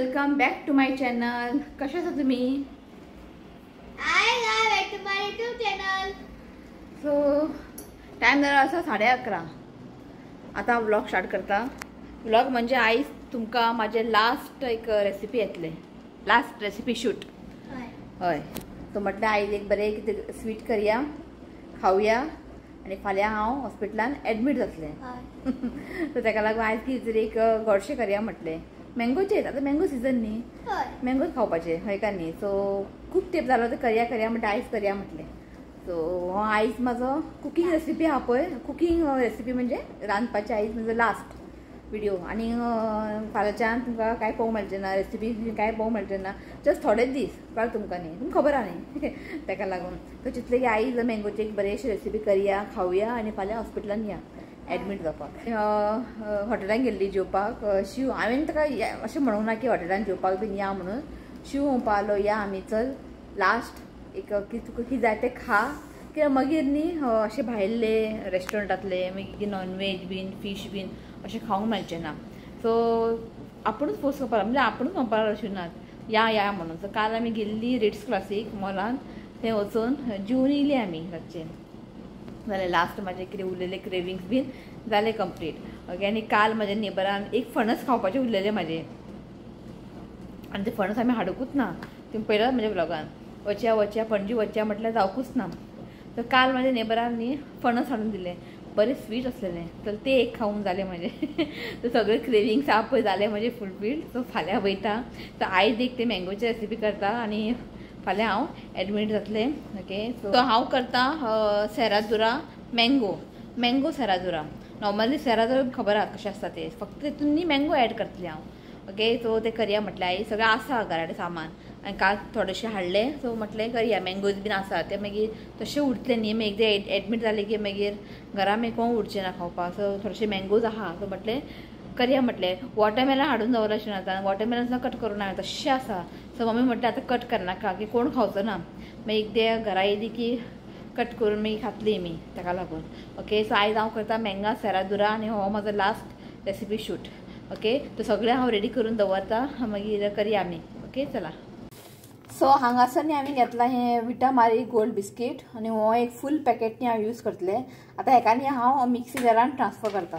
Welcome back to my channel. कशे आसा तुमी? Hi guys, back to my YouTube channel. So time जालो आसा 11:30. आतां व्लॉग स्टार्ट करता. व्लॉग म्हणजे आयज तुमकां म्हाजे लास्ट एक रेसिपी येतले, लास्ट रेसिपी शूट. हय, सो म्हटल्यार आयज एक बरें कितें स्वीट करया, खावया आनी फाल्यां हांव हॉस्पिटलान एडमीट जातलें. सो ताका लागून आयज कितें तरी एक गोडशें करया म्हटलें. मँगोचेर आतां मँगो सिजन न्ही, मँगोच खावपाचें हय काय न्ही. सो खूब तेंप जालो ते करया करया म्हणटा, आयज करया म्हटलें. सो हो आयज म्हाजो कुकींग रेसिपी आहा पळय, कुकींग रेसिपी म्हणजे रांदपाचें आयज म्हजो लास्ट व्हिडिओ. आनी फाल्यांच्यान तुमकां कांय पळोवंक मेळचें ना, रेसिपी कांय पळोवंक मेळचें ना, जस्ट थोडे दीस कळ्ळें तुमकां न्ही, तुमकां खबर आहा न्ही. ताका लागून तो चिंतलें की आयज मँगोची एक बरी अशी रेसिपी करया, खावया आनी फाल्यां हॉस्पिटलान या एडमीट जावपाक. हॉटेलान गेल्ली जेवपाक. शिव, हांवें ताका अशें म्हणूंक ना की हॉटेलान जेवपाक बीन या म्हणून. शिव म्हणपाक लागलो या आमी, चल लास्ट एक तुका कितें जाय तें खा, कित्याक मागीर न्ही अशें भायले रेस्टॉरंटांतले मागीर नॉनवेज बीन फीश बीन अशें खावंक मेळचें ना. सो आपुणूच फोर्स करपाक, म्हणजे आपुणूच म्हणपाक लागलो शिवनाथ या या म्हणून. सो काल आमी गेल्ली रिट्स क्लासीक मॉलान, थंय वचून जेवन येयली आमी रातचे. जालें लास्ट म्हाजें कितें उरलेलें क्रेविंग्स बीन जालें कंप्लीट. ओके, आनी काल म्हाज्या नेबरान एक फणस खावपाचें उरलेलें म्हाजें, आनी तें फणस आमी हाडुकूच ना. तुमी पळयलां म्हज्या ब्लॉगान, वचया वचया पणजी वचया म्हटल्यार जावकूच ना. तर काल म्हाज्या नेबरान न्ही फणस हाडून दिलें, बरें स्वीट आसलेलें, तर तें एक खावून जालें म्हाजें. तर सगळे क्रेविंग्स आहा पळय जालें म्हाजें फुलफील. सो फाल्यां वयता, तर आयज एक ते मँगोची रेसिपी करता आनी फाल्यां हांव एडमीट जातलें. ओके, सो हांव करता serradura, mango mango serradura. Normally serradura खबर आहा कशें आसता तें, फक्त तितून न्ही मँगो एड करतलें हांव. ओके, सो तें करया म्हटलें आयज सगळें आसा घरा कडेन सामान, आनी काल थोडेशें हाडलें. सो म्हटलें करया, मँगोज बीन आसा ते मागीर तशें उरतलें न्ही, मागीर एकदां एडमीट जालें की मागीर घरा मागीर कोण उरचें ना खावपाक. सो थोडेशे मँगोज आहा, सो म्हटलें करया म्हटलें. वॉटरमेलन हाडून दवरलां शिवनाथान, वॉटरमेलन सुद्दां कट करूं ना, तशें आसा. सो मम्मी म्हटलें आतां कट करनाका की कोण खावचो ना, मागीर एकदां घरा येयली की कट करून मागीर खातली मी, ताका लागून. ओके, सो आयज हांव करता मँगा सेरादुरा आनी हो म्हाजो लास्ट रेसिपी शूट. ओके, तो सगळें हांव रेडी करून दवरता, मागीर करया आमी. ओके, चला. सो हांगासर न्ही हांवें घेतलां हें विटा मारी गोल्ड बिस्कीट, आनी हो एक फूल पॅकेट न्ही हांव यूज करतलें. आतां हेका न्ही हांव मिक्सी जारान ट्रान्सफर करता.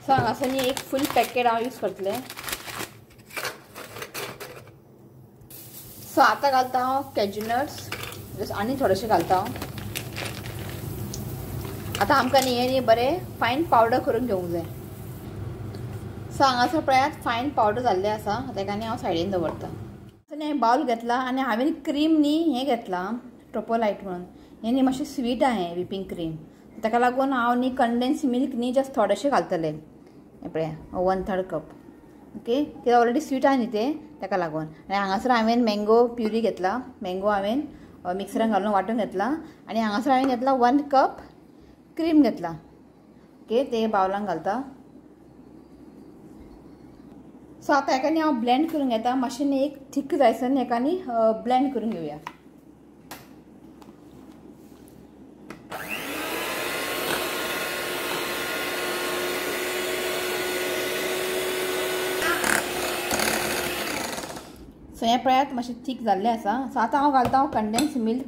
सो हांगासर न्ही एक फूल पॅकेट हांव यूज करतलें. सो आतां घालता हांव कॅज्यू नट्स, जस्ट आनी थोडेशें घालता हांव. आतां आमकां न्ही हें न्ही बरें फायन पावडर करून घेवंक जाय. सो हांगासर पळयात फायन पावडर जाल्लें आसा, ताका न्ही हांव सायडीन दवरता. न्ही हांवें बावल घेतला आनी हांवें क्रीम न्ही हें घेतलां ट्रोपोलायट म्हणून, हें न्ही मातशें स्वीट आहा हें विपींग क्रीम, ताका लागून हांव न्ही कंडेन्स मिल्क न्ही जस्ट थोडेशें घालतलें. हें पळया 1/3 कप. ओके, कित्याक ऑलरेडी स्वीट आहा न्ही तें, ताका लागून. आनी हांगासर हांवें मँगो प्युरी घेतला, मँगो हांवें मिक्सरान घालून वांटून घेतला, आनी हांगासर हांवें घेतला 1 कप क्रीम घेतला. ओके, ते बावलान घालता. सो आतां हेका न्ही हांव ब्लेंड करून घेता, मातशें न्ही एक थीक जायसर न्ही हेका न्ही ब्लेंड करून घेवया. सो हें पळयात मातशें थीक जाल्लें आसा. सो आतां हांव घालता हांव कंडेन्स मिल्क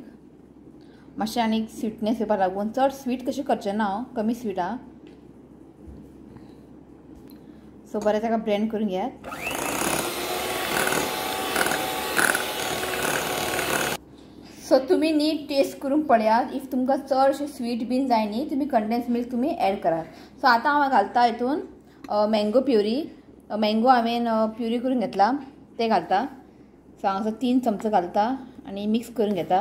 मातशें, आनी स्वीटनेस येवपाक लागून. चड स्वीट कशें करचें ना हांव, कमी स्वीट आहा. सो बरें ताका ब्लेंड करून घेयात. सो तुमी न्ही टेस्ट करून पळयात, if तुमकां चडशें स्वीट बीन जाय न्ही तुमी कंडेन्स मिल्क तुमी एड करात. सो आतां हांव घालता हितून मँगो प्युरी. मँगो हांवें प्युरी करून घेतला तें घालता. सो हांगासर 3 चमचे घालता आनी मिक्स करून घेता.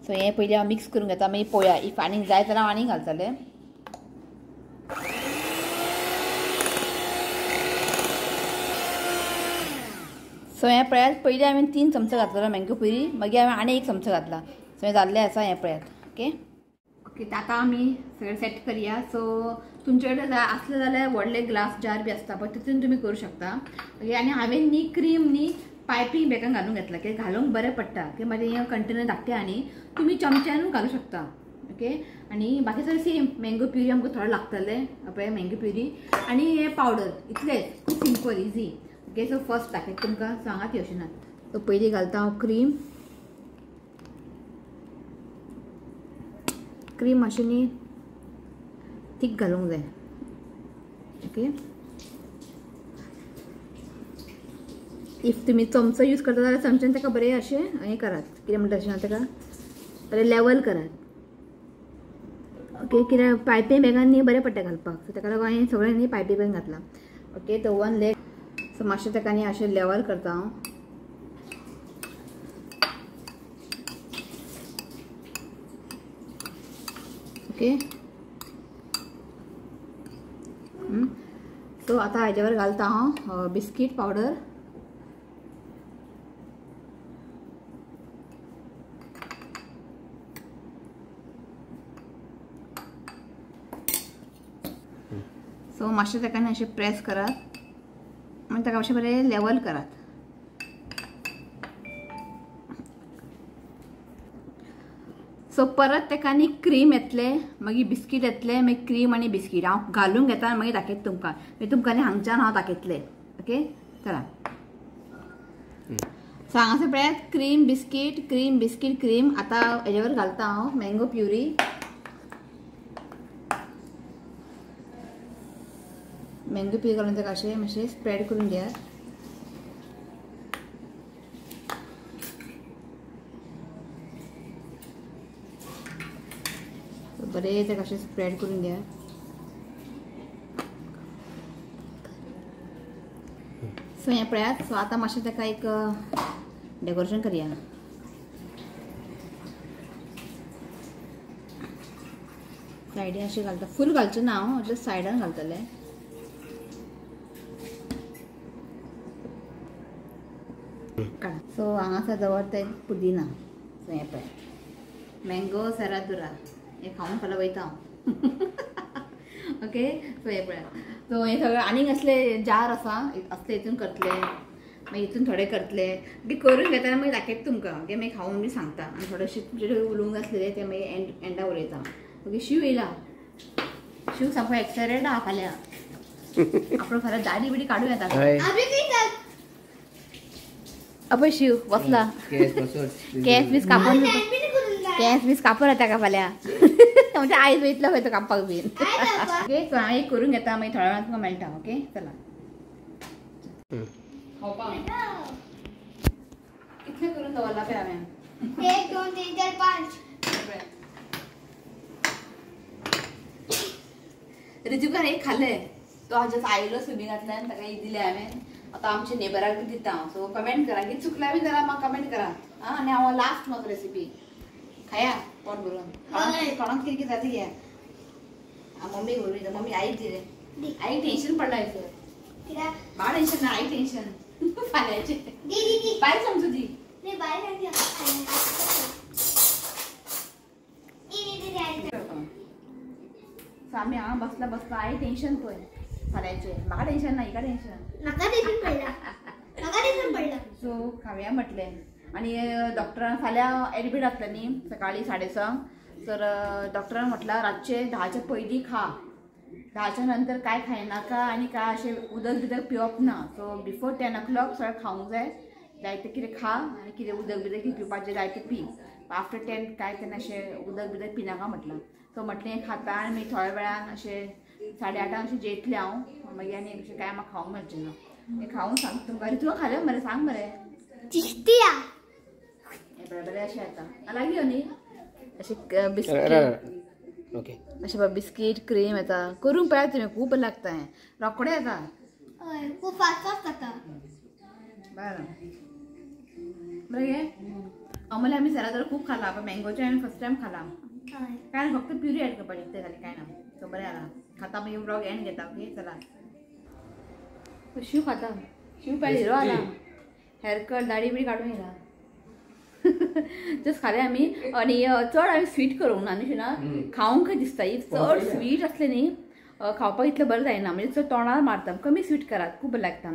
सो हें पयलीं हांव मिक्स करून घेता, मागीर पळोवया if आनीक जाय जाल्यार हांव आनीक घालतलें. सो हें पळयात पयलीं हांवें 3 चमचे घातलेलो मँगो प्युरी, मागीर हांवें आनी 1 चमचो घातला. सो हें जाल्लें आसा, हें पळयात. ओके ओके, आतां आमी सगळें सेट करया. सो तुमचे कडेन आसलें जाल्यार व्हडले ग्लास जार बी आसता पळय, तितून तुमी करूं शकता. ओके, आनी हांवें न्ही क्रीम न्ही पायपींग बॅगान घालून घेतला, कित्याक घालूंक बरें पडटा, की म्हाजें हें कंटेनर धाकटें आनी तुमी चमच्यानूय घालूं शकता. ओके आनी बाकी सगळें सेम मँगो प्युरी आमकां थोडे लागतले पळय मँगो प्युरी आनी हे पावडर इतलेंच खूब simple easy. Okay so first दाखयता तुमकां सांगात अशें ना. सो पयलीं घालता हांव क्रीम. क्रीम मातशें न्ही थीक घालूंक जाय. ओके if तुमी चमचो यूज करता जाल्यार चमच्यान ताका बरें अशें हें करात कितें म्हणटा अशें ताका बरें लेवल करात. ओके कित्याक पायपिंग बॅगान न्ही बरें पडटा घालपाक सो ताका लागून हांवें सगळें न्ही पायपिंग बॅग घातलां. ओके तो वन लेग सो मातशें ताका न्ही अशें लेवल करता हांव. ओके सो आतां हाजेवर घालता हांव बिस्कीट पावडर. सो मातशें ताका न्ही अशें प्रेस करात मागीर ताका मातशें बरें लेवल करात. सो परत ताका न्ही क्रीम येतले मागीर बिस्कीट येतले मागीर क्रीम आनी बिस्कीट हांव घालून घेता आनी मागीर दाखयता तुमकां. मागीर तुमकां न्ही हांगच्यान हांव दाखयतलें. ओके चला सो हांगासर पळयात cream biscuit cream biscuit cream. आतां हेजेवर घालता हांव मँगो प्युरी. मँगो प्युरी घालून ताका अशें मातशें स्प्रेड करून घेयात. बरें ताका अशें स्प्रेड करून घेयात. सो हें पळयात. सो आतां मातशें ताका एक डेकोरेशन करया. सायडीन अशें घालता फूल घालचें ना हांव जस्ट सायडान घालतलें. सो हांगासर दवरता पुदिना. सो हें पळय मँगो सेरादुरा हें खावन फाल्यां वयता हांव. ओके सो हें पळयात. सो हें सगळें आनीक असले जार आसा असले हितून करतले मागीर हितून थोडे करतले मागीर करून घेतना मागीर दाखयता तुमकां. ओके मागीर खावन बी सांगता आनी थोडेशे तुमचे उलोवंक आसलेले ते मागीर एंडा उलयता. ओके शिव येयला. शिव सामको एक्सायटेड आहा फाल्यां आपलो फाल्यां दाडी बिडी काडूं येता. अपय शिव बसला केस बीस कापून केस बीस कापून येता का फाल्यां म्हणजे आयज वयतलो खंय तो कापपाक बीन. ओके सो हांव एक करून घेता मागीर थोड्या वेळान तुमकां मेळटा. ओके चला खावपाक कितले करून दवरला पळय हांवें 1 2 3 4 5. रिजुकान एक खालें तो हाज्या आयलो स्विमिंगांतल्यान ताका एक दिलें हांवें. आतां आमच्या नेबराक बी दिता हांव. सो कमेंट करा की चुकला बी जाल्यार म्हाका कमेंट करा. आं आनी हांव लास्ट म्हाका रेसिपी खाया पोट भरून कोणाक कितें कितें जाता घ्या. मम्मी भरून दिता मम्मी आईक दिलें. आईक टेन्शन पडलां सर म्हाका टेन्शन ना आईक टेन्शन फाल्यांचें बायल समजू दी. सो आमी हांगा बसला बसला आई टेन्शन पळय फाल्यांचें. म्हाका टेन्शन ना हिका टेन्शन. म्हाका टेन्शन पडलां म्हाका टेन्शन पडलां. सो खावया म्हटलें आनी डॉक्टरान फाल्यां एडमीट जातलें न्ही सकाळीं 6:30 तर डॉक्टरान म्हटलां रातचें 10च्या पयलीं खा 10च्या नंतर कांय खायनाका आनी कांय अशें उदक बिदक पिवप ना. सो बिफोर 10 o'clock सगळें खावंक जाय जायतें कितें खा आनी कितें उदक बिदक कितें पिवपाचें जायतें पी. आफ्टर 10 कांय तेन्ना अशें उदक बिदक पिनाका म्हटलां. सो म्हटलें खाता आनी मागीर थोड्या वेळान अशें 8:30 अशें जेयतलें हांव मागीर आनी अशें कांय म्हाका खावंक मेळचें ना. हें खावन सांग तुमकां. तुका खालें मरे सांग मरे. हें बरें अशें येता लागीं न्ही अशें बिस्कीट. ओके अशें पळय बिस्कीट क्रीम येता करूंक पळयात तुमी खूब बरें लागता हें रोखडें येता. हय खूब फास्ट फास्ट जाता. बरें बरें गे अमले आमी सेरादोर खूब खाला पण मँगोचे हांवें फर्स्ट टायम खाला. काय ना फक्त प्युरी ॲड करपाची इतलें खाली काय ना. सो बरें जाला खाता मागीर व्लॉग एंड घेता. ओके चला शिव खाता. शिव पळय हिरो आला हेअरकट दाडी बिडी काडून येयला. जस्ट खालें आमी आनी चड हांवें स्वीट करूंक ना न्ही शिना खावंक दिसता if चड स्वीट आसलें न्ही खावपाक इतलें बरें जायना म्हणजे चड तोंडार मारता. कमी स्वीट करात खूब बरें लागता.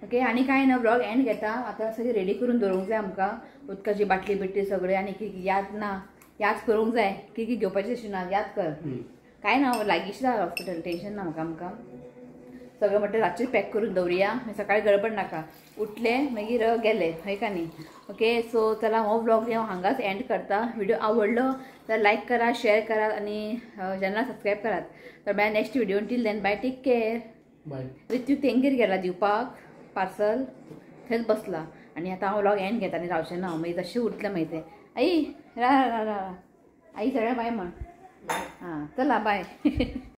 ओके आनी कांय ना व्लॉग एंड घेता. आतां सगळें रेडी करून दवरूंक जाय आमकां उदकाची बाटली बिटली सगळें आनी याद ना याद करूंक जाय कितें कितें घेवपाचें अशें ना याद कर. काय ना लागींच हॉस्पिटल, टेन्शन ना म्हाका. आमकां सगळें म्हणटा रातचें पॅक करून दवरुया, सकाळी गडबड नाका. उठले मागीर गेले हय का न्ही. ओके सो चला हो व्लॉग हांव हांगाच एंड करता. व्हिडिओ आवडलो तर लायक करा, शेअर करात आनी चॅनल सबस्क्रायब करात. तर मेळया next video. Till then bye, take care. Bye. Ritvik तेंगेर गेला दिवपाक पार्सल, थंयच बसला आनी आतां हांव व्लॉग एंड घेता आनी रावचें ना मागीर तशें उरतलें मागीर तें. आई रा रा रा आई सगळ्या बाय म्हण. हां चला बाय.